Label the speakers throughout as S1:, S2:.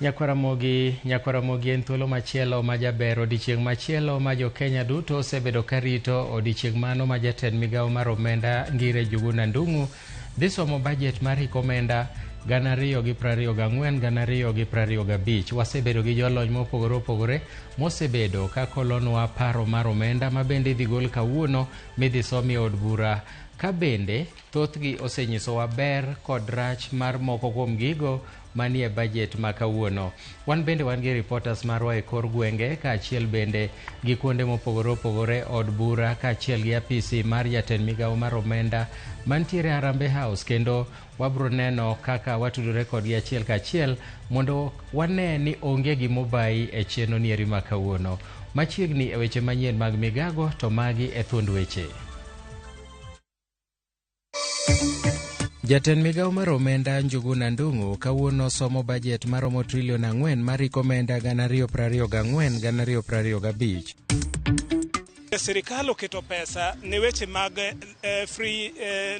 S1: Nyakwaramogi, Nyakwaramogi en thuolo machielo ma jaber odiechieng' machielo ma jo-Kenya duto osebedo ka rito odiechieng' mano ma jatend migawo mar omenda Ngire Njuguna Ndung'u dhi somo bajet mar hik omenda 2024 2025. Wasebedo gi jolony mopogore opogore mosebedo ka kolonwa paro mar omenda ma bende idhi gol kawuono midhi som e od bura ka bende thothgi osenyisowa ber kod rach mar moko kuom gigo manie bajet ma kawuono. Wan bende wan gi reporters marwa e kor gwenge kaachiel bende gi kuonde mopogore opogore od bura kaachiel gi apisi mar jatend migawo mar omenda mantiere Harambee House kendo wabro neno kaka watudore kodgi achiel kachiel mondo wane ni onge gimobayi e chenro nieri ma kawuono. Machiegni e weche manyien mag migago to magi e thuond weche. Jatend migawo mar omenda Njuguna Ndung'u kawuono somo bajet maromo trilion 4 mar hik omenda 2024 2025.
S2: Sirikal oketo pesa ne weche mag free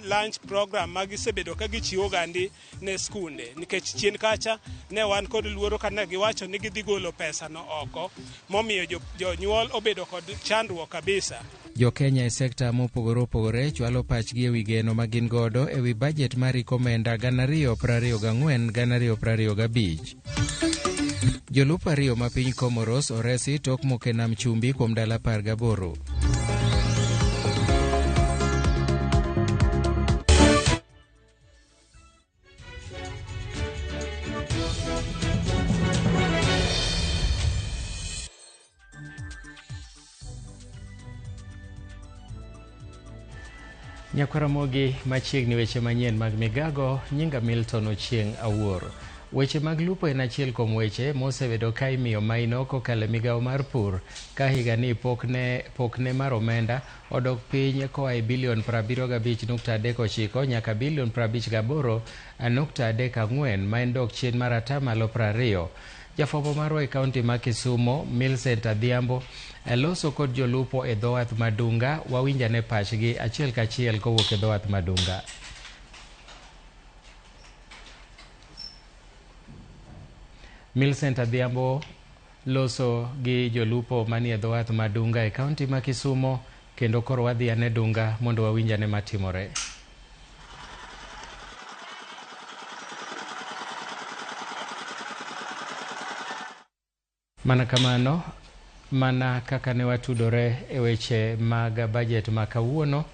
S2: lunch program ma gisebedo ka gichiwo gandi ne skunde nikech chien kacha ne wan kod luoro kane giwacho ni gidhi golo pesa no oko momiyo jonyuol obedo kod chandruok kabisa.
S1: Jo-Kenya e sekta mopogore opogore chwalo pachgi ewi geno ma gin godo ewi bajet mar hik omenda 2024 2025. Jolupo ariyo ma piny Comoros oresi tok moko e nam chumbi kuom ndalo 18. Nyakwaramogi machiegni weche manyien mag migago, nyinga Milton Ochieng' Awuor. Weche mag lupo en achiel kuom weche mosebedo ka imiyo maino kokalo e migawo mar pur ka higani pokne mar omenda odok piny koa e bilion 75.39 nyaka bilion 58.34 ma en dok chien mar atamalo 20. Jafwambo marwa e kaunti ma Kisumo, Millicent Adhiambo, loso kod jolupo e dho wath Madunga, wawinjane pachgi achiel kachiel kowuok e dho wath Madunga. Millicent Adhiambo loso gi jolupo manie dho wath Madunga e kaunti ma Kisumo kendo koro wadhi ane Dunga mondo wawinjane matimore. Mana kamano, mana kaka ne watudore e weche mag bajet ma kawuono,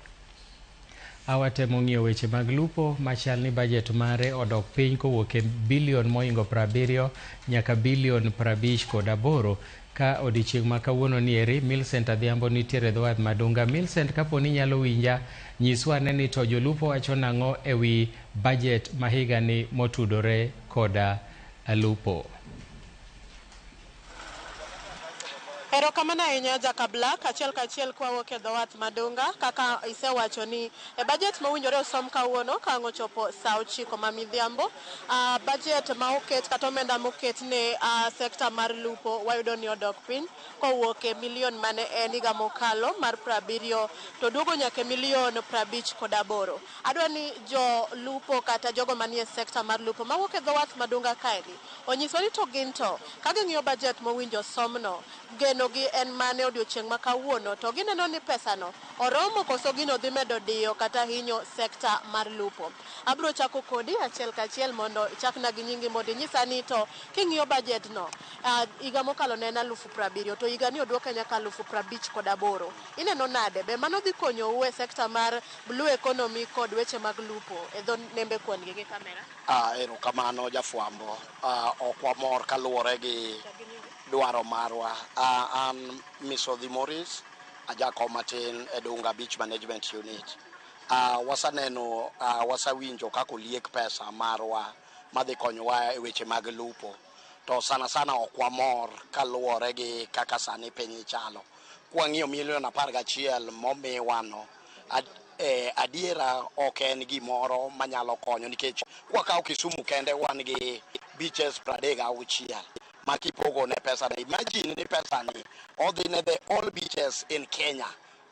S1: awatemo ng'iyo weche mag lupo machal ni bajet mare odok piny kowuok e bilion mohingo 70 nyaka bilion 58 ka odiechieng' ma kawuono ni eri Millicent Adhiambo nitiere e dho wath Madunga. Millicent, kapo ni inyalo winja, nyiswa ane ni to jolupo wacho nang'o e wi bajet ma higani motudore koda lupo.
S3: Erokamano ahinya Jaka Black, achiel kachiel kwawuok e dho wath Madunga, kaka isewacho ni e bajet mowinjore osom kawuono ka ang' ochopo sa 9 ma midhiambo, bajet ma oket kata omenda moket ne sekta mar lupo wayudo ni odok piny kowuok e milion mane en higa mokalo mar 70 to duogo nyaka e milion 58. Adwa ni jolupo kata jogo manie sekta mar lupo mawuok e dho wath Madunga kaeni onyiswa ni to gin to ka ging'iyo bajet mowinjo somno, geno gi en mane odiochieng' ma kawuono to gineno ni pesano oromo koso gino dhi medo diyo kata hinyo sekta mar lupo. Abro chako kodi achiel kachiel mondo ichakna gi nyingi mondo inyisa ni to king'iyo bajet no, higa mokalo ne en 70,000 to higa ni oduoke nyaka 58,000. Ineno nade? Be mano dhi konyou e sekta mar blue economy kod weche mag lupo e dho nembe kuon gi kamera?
S4: Erokamano jafwambo. Ok wamor kaluwore gi dwaro marwa. An Misodhi Morris, ajakom matin e Dunga Beach Management Unit. Wasaneno, wasawinjo kaka oliek pesa marwa madhi konyowa e weche mag lupo. To sana sana ok wamor kaluwore gi kaka sani piny chalo. Kwang'iyo milion 11 momiwano, adiera ok en gimoro manyalo konyo nikech kwakawo Kisumu kende wan gi beaches 36 ma kipogo ne pesa ni, imagine ni pesa ni odhi ne the all beaches in Kenya.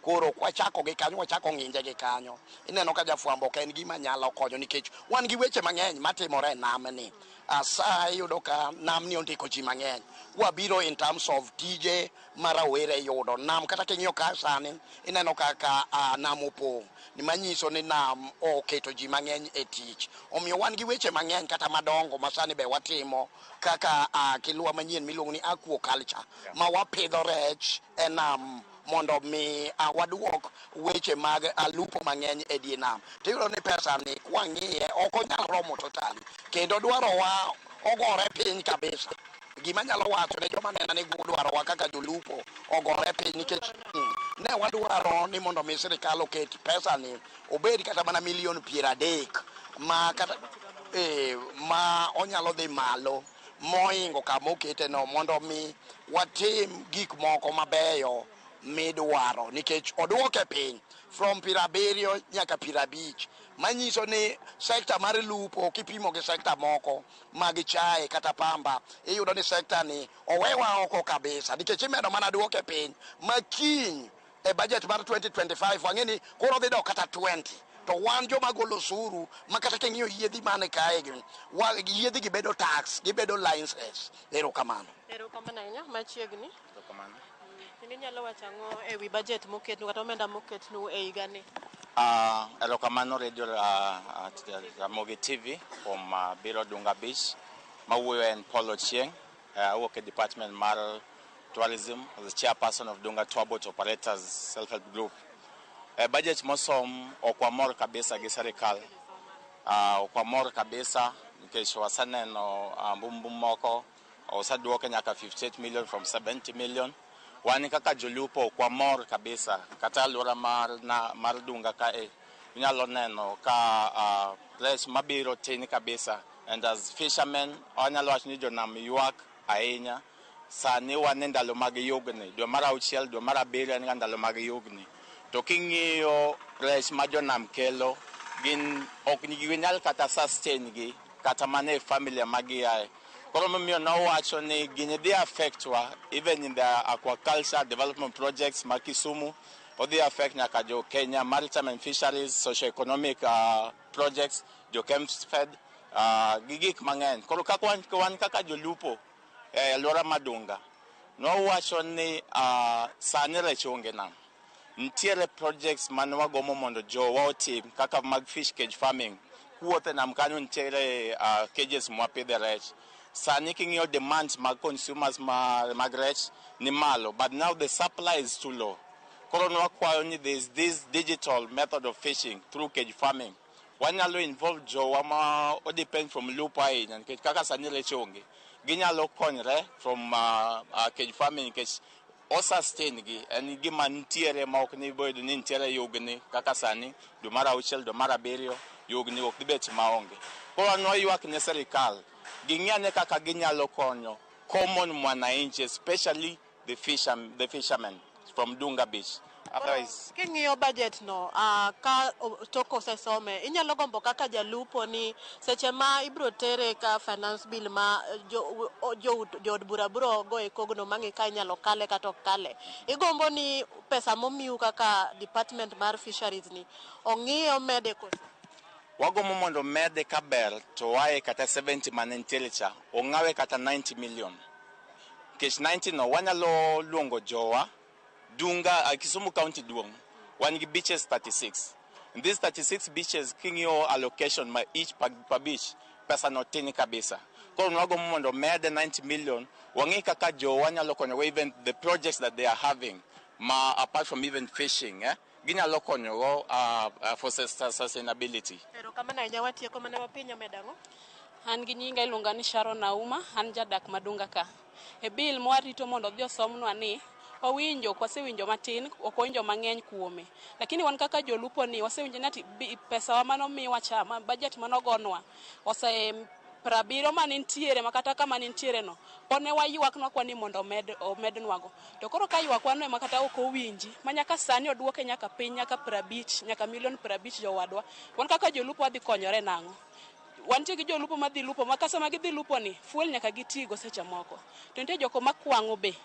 S4: Koro kwachako gi kanyo, wachako ng'inje gi kanyo. Ineno ka jafwambo ok en gima nyalo konyo nikech wan gi weche mang'eny matimore e namni. Asa iyudo ka namni ondiko ji mang'eny. Wabiro in terms of tije ma rawere yudo. Nam kata king'iyo ka sani, ineno kaka nam opong'. Manyiso ni nam oketo ji mang'eny e tich. Omiyo wan gi weche mang'eny kata madongo ma sani be watimo kaka kilwa manyien miluongo ni aquaculture ma wapidho rech e nam mondo mi waduok weche mag lupo mang'eny e die nam. Tiyudo ni pesa ni kwang'iye ok onyal romo totally. Kendo dwarowa ogore piny kabisa. Gima anyalo wacho ne joma nena ni dwarowa kaka jolupo ogore piny nikech ne wadwaro ni mondo mi sirikal oket pesa ni obed kata mana milion 30 ma kata ma onyalo dhi malo mohingo kama okete no mondo mi watim gik moko mabeyo midwaro nikech oduoke piny from 70 nyaka 50, manyiso ni sekta mar lupo kipimo gi sekta moko mag chae kata pamba, iyudo ni sekta ni owewa oko kabisa nikech imedo mana duoke piny ma kiny e budget mar 2025 wang'e ni koro dhi dok kata 20, to wan joma golo osuru ma kata king'iyo yiedhi man kae gi yiedhi gi bedo tax, gibedo licenses. Erokamano.
S3: Erokamano ahinya. Machiegni. Erokamano. In inyalo wacho ang'o e wi budget moketnu kata omenda moketnu e higa ni?
S5: Erokamano Radio Ramogi TV kuom biro Dunga Beach. Mawuoyo en Paul Ochieng', awuok e department mar tourism as the chairperson of Dunga Tour Boat Operators Self-Help Group. Budget mosom ok wamor kabisa gi sirikal. Ok wamor kabisa nikech waseneno mbumbum moko oseduoke nyaka 58 million from 70 million. Wan kaka jolupo ok wamor kabisa, kata alwora mar Dunga kae inyalo neno ka rech mabiro tin kabisa, and as fishermen wanyalo wacho ni jonam ywak ahinya. Sani wan e ndalo mag yugni, dwe mar auchiel, dwe mar abiriyo en ga ndalo mag yugni, to king'iyo rech ma jonam kelo gin ok ginyal kata sustain gi kata mana e familia ma giaye. Koro momiyo nowacho ni gini dhi affect wa even in the aquaculture development projects ma Kisumu, odhi affect nyaka jo Kenya Maritime and Fisheries socio-economic projects, jo Kemfed, gi gik mang'eny. Koro kaka wan kaka jolupo e alwora Madunga, nowacho ni sani rech onge nam. Nitiere projects mane wagombo mondo jowa otim kaka mag fish cage farming. Kuwuotho e nam kanyo nitiere cages mwapidhe rech. Sani king'iyo demands mag consumers mag rech ni malo, but now the supply is too low. Koro nwakwayo ni there is this digital method of fishing through cage farming. Wanyalo involve jowa ma o depend from lupo ahinya nikech kaka sani rech onge. Ginyalo konyre from cage farming nikech o sustain gi en gima nitiere ma ok ni boyudo ni nitiere yugni kaka sani dwe mar auchiel, dwe mar abiriyo, yugni ok dhi bet maonge. Koro wan waywak ne sirikal ging'i ane kaka ginyalo konyo common mwananchi, especially the fishermen from Dunga Beach. Otherwise,
S3: King'iyo budget no, ka tok osesome, inyalo gombo kaka jalupo ni seche ma ibro tere ka finance bill ma jo jood bura bro go e kogno mang'i ka inyalo kale kata ok kale, igombo ni pesa momiu kaka department mar fisheries ni ong'iye omede koso?
S5: Wagombo mondo mede kaber to wae kata 70 mane nitiere cha, ong'awe kata 90 million. Nikech 90 no wanyalo luongo jowa Dunga, Kisumu County duong', wan gi beaches 36. In these 36 beaches, king'iyo allocation ma each per beach, pesa no tin kabisa. Koro nwagombo mondo mede 90 million, wang'i kaka jowa nyalo konyogo even the projects that they are having, ma apart from even fishing, eh? Ginyalo konyogo for sustainability.
S3: Erokamano ahinya. Watieko mana mapiny omedo ang'o?
S6: An gi nyinga iluonga ni Sharon Auma, an jadak Madunga ka. E bill mwarito mondo odhi osomnwa ni, wawinjo, ok wasewinjo matin, ok wawinjo mang'eny kuome. Lakini wan kaka jolupo ni, wasewinjo ni ati pesawa manomiwa cha, ma budget manogonwa, ose 70 mane nitiere, ma kata kama nitiere no, pod ne waywak nwakwa ni mondo omed, omednwago. To koro ka ywakwa no ema kata ok owinji, ma nyaka sani oduoke nyaka piny, nyaka 50, nyaka milion 50 jowadwa. Wan kaka jolupo wadhi konyore nang'o? Wantie gi jolupo madhi lupo ma ka sama gidhi lupo ni fuel nyaka gitigo seche moko, to nitie joko makwang'o be.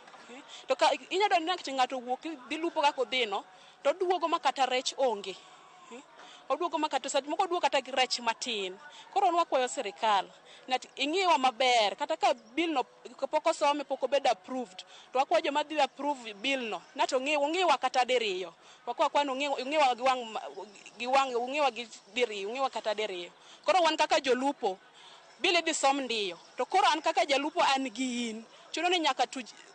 S6: To ka inyalo yudo ni ng'ato owuok dhi lupo kaka odhino, to oduogo ma kata rech onge. Oduogo ma kata seche moko oduogo kata gi rech matin. Koro wan wakwayo sirikal ni ing'iwa maber kata ka bill no pok osome, pok obedo approved, to wakwayo joma dhi approve bill no nato ong'iwa kata diriyo. Wakwayo akwa ni ong'iwa gi wang' gi wang' ong'iwa gi diriyo, ong'iwa kata diriyo. Koro wan kaka jolupo, bill idhi som ndiyo. To koro an kaka jalupo an gi in, chuno ni nyaka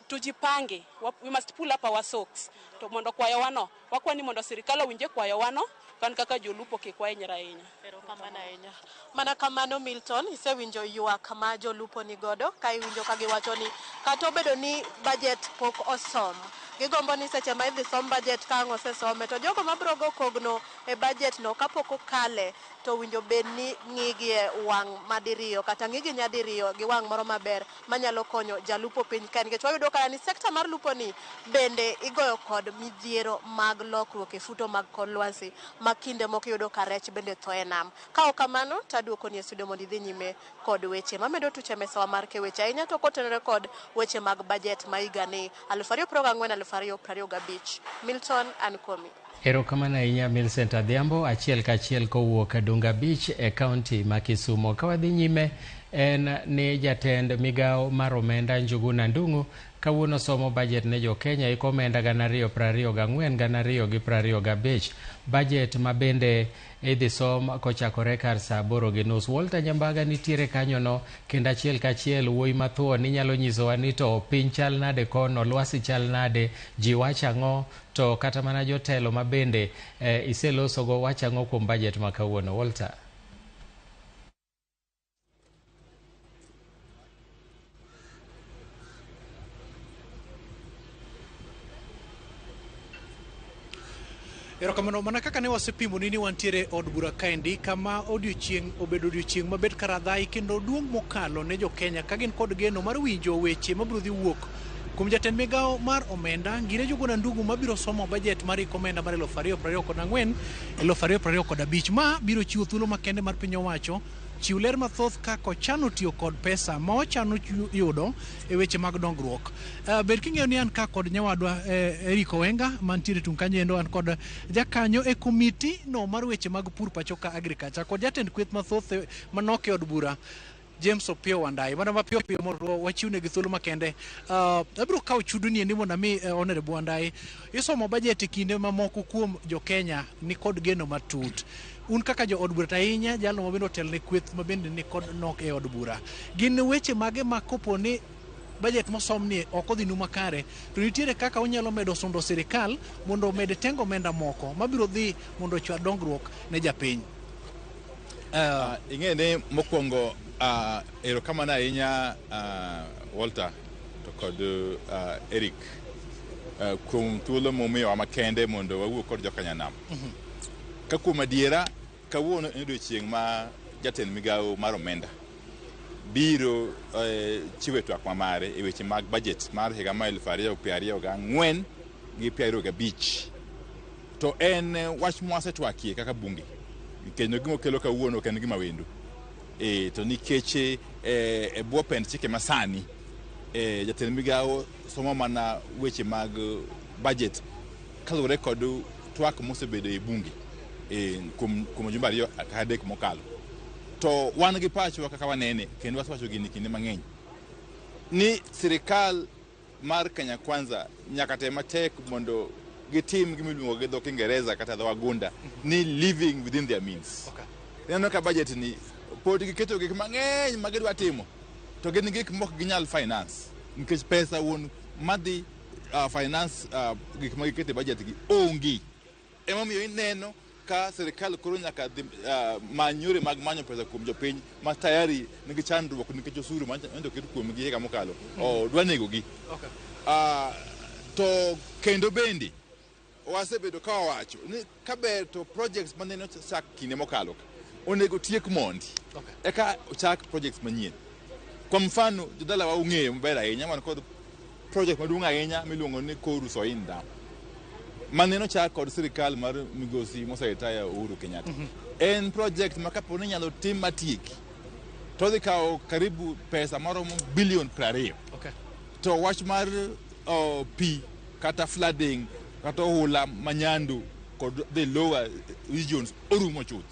S6: tujipange. We must pull up our socks. To mondo kwayowa no, wakwa ni mondo sirikal owinje kwayowa no, wan kaka jolupo kik wahinyre ahinya.
S3: Erokamano ahinya. Mana kamano Milton, isewinjo ywak ma jolupo ni godo ka iwinjo ka giwacho ni kata obedo ni budget pok osom, gigombo ni seche ma idhi som budget ka ang' osesome to jogo mabiro go kogno e budget no kapok okale to owinjo bed ni ng'igi e wang' madiriyo kata ng'igi nyadiriyo gi wang' moro maber manyalo konyo jalupo piny ka, nikech wayudo kata ni sekta mar lupo ni bende igoyo kod midhiero mag lokruok e futo mag kor lwasi ma kinde moko iyudo ka rech bende tho e nam. Ka ok kamano to aduokoni e studio mondo idhi nyime kod weche mamedo tuche mesawa mar ke weche ahinya to kotenore kod weche mag budget ma higani 2024 2025. Milton, an kuomi.
S1: Erokamano ahinya Millicent Adhiambo, achiel kachiel kowuok Dunga Beach e kaunti ma Kisumo. Ka wadhi nyime en ni jatend migawo mar omenda Njuguna Ndung'u kawuono somo budget ne jo-Kenya iko omenda 2024 2025. Budget ma bende idhi som kochakore kar saa 8:30. Walter Nyambaga nitiere kanyono kendo achiel kachiel wuoyi mathuon inyalo nyisowa ni to piny chal nade kono, lwasi chal nade, ji wacho ang'o, to kata mana jotelo ma bende iselosogo wacho ang'o kuom budget ma kawuono. Walter.
S7: Erokamano, mana kaka ne wasepimoni ni wantiere od bura kaendi kama odiochieng' obedo odiochieng' mabet karadhai kendo duong' mokalo ne jo-Kenya ka gin kod geno mar winjo weche mabiro dhi wuok kuom jatend migawo mar omenda Ngire Njuguna Ndung'u mabiro somo budget mar hik omenda mar 2024 2025. Ma biro chiwo thuolo makende mar piny owacho chiw ler mathoth kaka ochano tiyo kod pesa ma ochano yudo e weche mag dongruok. Bed king'eyo ni an ka kod nyawadwa Eric Owenga mantiere tung' kanyo endo, an kod jakanyo e komiti no mar weche mag pur pacho ka agriculture kod jatend kweth mathoth manok e od bura James Opiyo Wandayi. Mana mapiyo piyo mondo wachiwnegi thuolo makende. Abiro kawo chudo ni endi mondo ami Honorable Wandayi isomo budget e kinde mamoko kuom jo-Kenya ni kod geno matut. Un kaka jo od bura to ahinya jalno ma bende otelo ne kweth ma bende ni kod nok e od bura. Gin weche mage ma kopo ni budget mosomni ok odhi nu makare to nitiere kaka unyalo medo sundo sirikal mondo omed tengo omenda moko mabiro dhi mondo ochwal dongruok ne japiny?
S8: Ing'e ni mokwongo erokamano ahinya Walter to kod Eric kuom thuolo momiyowa makende mondo wawuo kod jokanyanam. Ka kuom adiera, kawuono en odiochieng' ma jatend migawo mar omenda biro chiwo twak mamare e weche mag budget mar higa mar 2024 gi 25. To en wach mwasetwakie kaka bunge, nikech gima okelo kawuono ok en gima wendo. To nikech e bwo pend chike masani, jatend migawo somo mana weche mag budget kaluwore kod twak mosebedo e bunge kuom jumbe 2 kata 3 mokalo. To wan gi pachwa kaka wanene, kendo wasewacho gini kinde mang'eny, ni sirikal mar Kenya Kwanza nyaka tem matek mondo gitim gima iluongo gi dho Kiingereza kata dho Wagunda ni living within their means. Ineno ka budget ni pod giketo gik mang'eny ma gidwa timo to gin gik mok ginyal finance nikech pesa wuon madhi finance gik ma giketo e budget gi onge. Emomiyo ineno ka sirikal koro nyaka dhi many yore mag manyo pesa kuom jopiny ma tayari nigi chandruok nikech osuru manyocha oket kuomgi higa mokalo dwa negogi. To kendo bende wasebedo ka wawacho ni kaber to projects manene ochak kinde mokalo onego tiek mondi eka ochak projects manyien. Kwa mfano jodalawa ong'eyo maber ahinya wan kod project maduong' ahinya miluongo ni Koru Soin Dam maneno ochak kod sirikal mar migosi moseretire Uhuru Kenyatta. En project ma kapo ni inyalo tim matieki to odhi kawo karibu pesa maromo bilion 20. To wach mar pi kata flooding kata ohula manyandu kod the lower regions orumo chuth.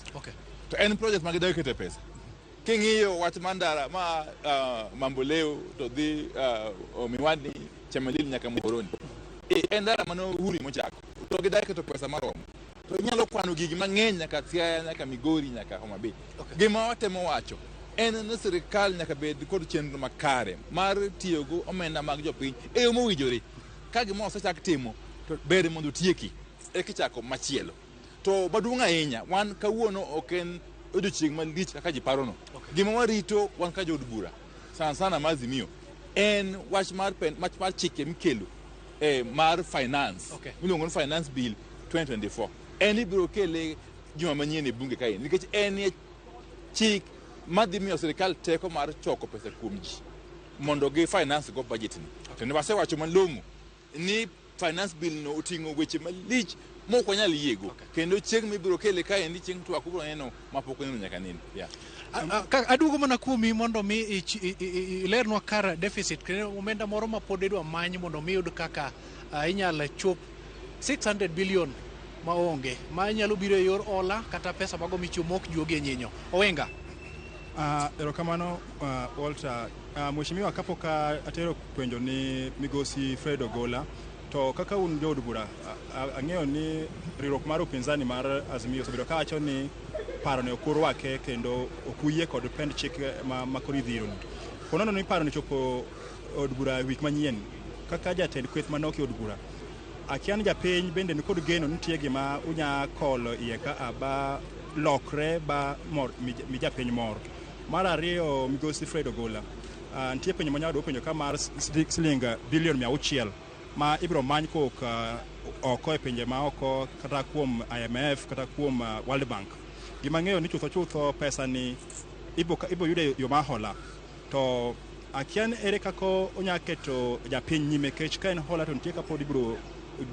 S8: To en project ma gidagi kete pesa. King'iyo wach mar ndara ma Mamboleo to dhi Miwani, Chemelil nyaka Muhoroni, en ndara mane Uhuru mochako to gidagi keto pesa maromo. To inyalo kwano gigi mang'eny nyaka Siaya, nyaka Migori, nyaka Homa Bay. Gima watemo wacho en ni sirikal nyaka bed kod chenro makare mar tiyo gi omenda mag jopiny e yo mowinjore. Ka gima osechak timo to ber mondo otieki eka ichako machielo. To maduong' ahinya, wan kawuono ok en odiochieng' malich kaka ji parono. Gima warito wan ka jood bura, sana sana mar Azimio, en wach mar pen, wach mar chike mikelo mar finance miluongo ni Finance Bill 2024. En ibiro kele juma manyien e bunge kae nikech en e chik madhi miyo sirikal teko mar choko pesa kuom ji mondo gi finance go budget ni. To ne wasewacho malong'o ni finance bill no oting'o weche malich mok wanyal yiego. Kendo chieng' mibiro kele kaendi, chieng' twak ubiro neno mapok uneno nyaka nene. Yeah.
S7: Aduogo mana kuomi mondo mi ilernwa kar deficit, kendo omenda moro ma pod idwa many mondo mi yud kaka inyalo chop 600 billion ma onge ma inyalo biro e yor hola kata pesa mago michiwo mok juogi e nyinyo. Owenga.
S9: Erokamano Walter. Mheshimiwa, kapok atero penjo ni migosi Fred Ogola, to kaka un jood bura, ang'eyo ni riwruok mar upinzani mar Azimio osebedo ka wacho ni paro ne ok urwake kendo ok uyie kod pend chik ma koro idhiro ni. Ponono ni paro ni chopo od bura wik manyien, kaka jatend kweth manok e od bura, akia ni japiny bende nikod geno ni nitie gima unya kolo iye ka ba lokre ba mor, mi japiny mor. Mar ariyo, migosi Fred Ogola, nitie penjo ma nyawadu openjo ka mar siling bilion 600 ma ibiro many kowuok oko e pinje ma oko kata kuom IMF kata kuom World Bank. Gima ang'eyo ni chutho chutho pesa ni ibo yude e yo mar hola. To akia ni ere kaka onya keto japiny nyime kech ka en hola to nitie kapod ibiro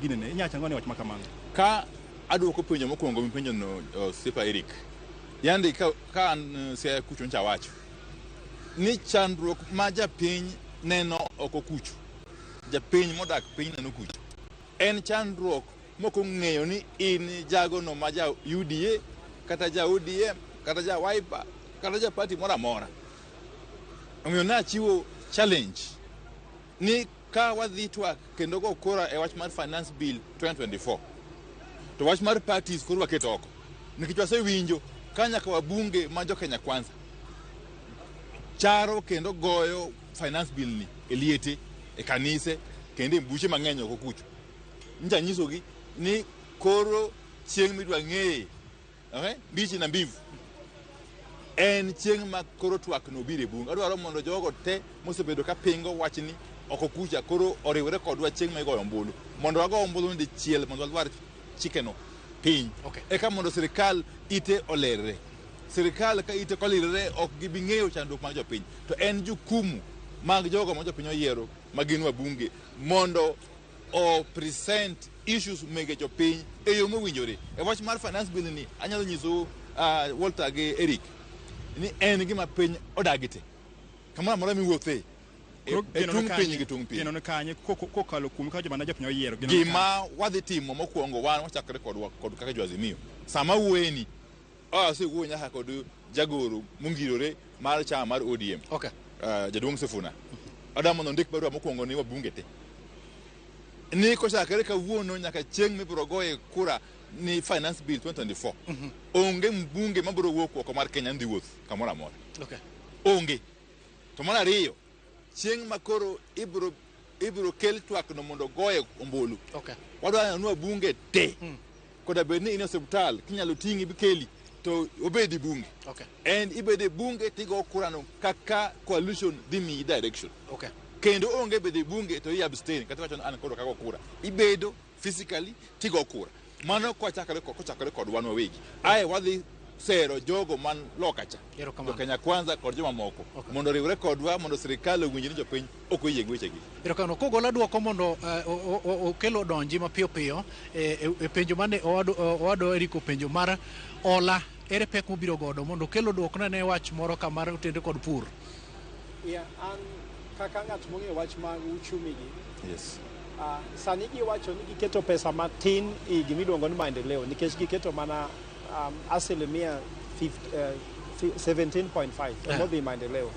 S9: ginene. Inya chango ni wach ma kamano.
S8: Ka aduoko penjo mokwongo mipenjo no, Osiepa Eric. Yandi ka an Siaya kucho ncha wacho ni chandruok ma japiny neno oko kucho, japiny modak piny neno kucho, en chandruok mok ong'eyo ni in jagono ma ja UDA kata ja ODM kata ja Wiper kata ja party moro amora. Omiyo nachiwo challenge ni ka wadhi twak kendo go kura e wach mar Finance Bill 2024, to wach mar parties koro waketo oko nikech wasewinjo ka nyaka wabunge ma jo Kenya Kwanza charo kendo goyo finance bill ni e liete, e kanise kendo e buche mang'eny oko kucho. Ncha nyisogi ni koro chieng' midwa ng'eye, okay? Mbichi na mbivu en chieng' ma koro twak no biro e bunge. Adwaro mondo jogo te mosebedo ka pingo wachni oko kucha koro oriwre kodwa chieng' ma igoyo ombulu, mondo wago ombulu ni dichiel mondo walwar chikeno piny. Eka mondo sirikal ite olerre. Sirikal ka ite kolirre ok gibi ng'eyo chandruok mag jopiny. To en jukumu mag jogo ma jopiny oyiero ma gin wabunge mondo o present issues mege jopiny e yo mowinjore. E wach mar finance bill ni anyalo nyisou Walter gi Eric ni en gima piny odagi te. Kamoro amora miwuothe e tung' piny gi tung' piny.
S9: Geno ni kanye kokalo kuom kaka joma ne jopiny oyiero. Geno ni kanye?
S8: Gima wadhi timo mokwongo wan wachakore kod kaka jo Azimio. Sama wuoyeni, asewuoyo nyaka kod jagoro mongirore mar chama mar ODM. Jaduong' Sifuna. Adwa mondo ondik barua mokwongo ni wabunge te. Ni kochakore kawuono nyaka chieng' mibiro goye kura ni Finance Bill 2024. Onge mbunge mabiro wuok oko mar Kenya ndhi wuoth kamoro amora. Onge. To mar ariyo, chieng' ma koro ibiro kel twak no mondo goye ombulu. Wadwa ni wabunge te. Koda bed ni in e osiptal, kinyalo ting'i bikeli, to obed e bunge. En ibede e bunge tigo kura no kaka coalition dhi miyi direction. Kendo onge bedo e bunge to i abstain kata iwacho ni an koro kago kura. Ibedo physically tigo kura. Mano kochakore kod wan wawegi. Ae wadhi sero jogo man loka cha. Jo Kenya Kwanza kod joma moko. Mondo oriwre kodwa mondo sirikal owinj ni jopiny ok oyie gi wechegi.
S7: Erokamano. Kogola duoko mondo okel odonji mapiyo piyo e penjo mane owado Eric openjo mar hola, ere pek mobiro godo mondo okel oduokna ne wach moro kamar otende kod pur.
S10: Yeah, an kaka ng'at mong'eyo wach mag uchumi gi. Sani giwacho ni giketo pesa matin e gimiluongo ni maendeleo nikech giketo mana asilimia 50, 17.5 emodhi maendeleo.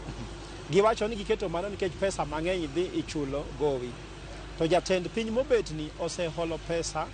S10: Giwacho ni giketo mano nikech pesa mang'eny dhi ichulo gowi. To jatend piny mobetni oseholo pesa.